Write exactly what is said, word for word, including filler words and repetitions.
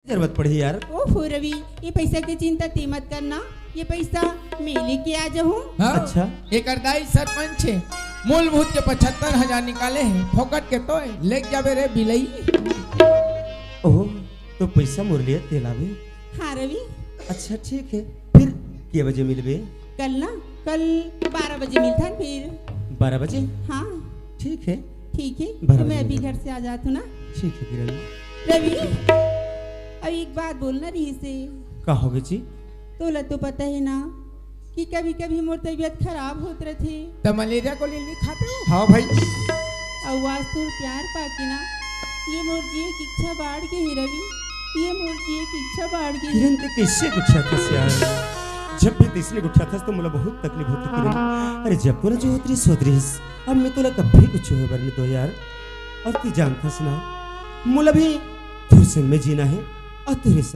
जरूरत पड़ही यार। ओहो रवि, ये पैसा के चिंता ते मत करना, ये पैसा मैं लेके आ जाहूँ। हाँ? अच्छा। एकर दाई सरपंच हे, मूलभूत के पचहत्तर हजार निकाले हे, फोकट के तोय लेके जाबे रे बिलई। ओहो, तो पैसा मोर लिए ते लाबे? हाँ रवि। अच्छा ठीक हे, फिर के बजे मिलबे? कल ना, कल बारह बजे मिलथन फिर। बारह बजे? हाँ। ठीक हे। ठीक हे, बारह तो मैं बजे अभी मिलथन। घर से आ जात हूँ ना। ठीक हे किरण। रवि, अब एक बात बोलना रहिसे। का होगे जी? तोला तो पता हे ना कि कभी-कभी मोर तबीयत खराब होत रथे। त मलेरिया गोली नइ खाते हो? हाँ भाई। अउ आज तोर प्यार पाके ना, ये मोर जिए के इच्छा बाढ़ गे हे रवि, ये मोर जिए के इच्छा बाढ़ गे हे। किरण, ते कइसे गोठियाथस यार? जब भी तइसने गोठियाथस त मोला बहुत तकलीफ होथे किरण। अरे जब तोला जो होत रहिस, होत रहिस, अब मैं तोला कभी कुछ होय बर नइ दो यार। अउ ते जानथस ना, मोला भी तोर संग में जीना हे, अउ तोरे संग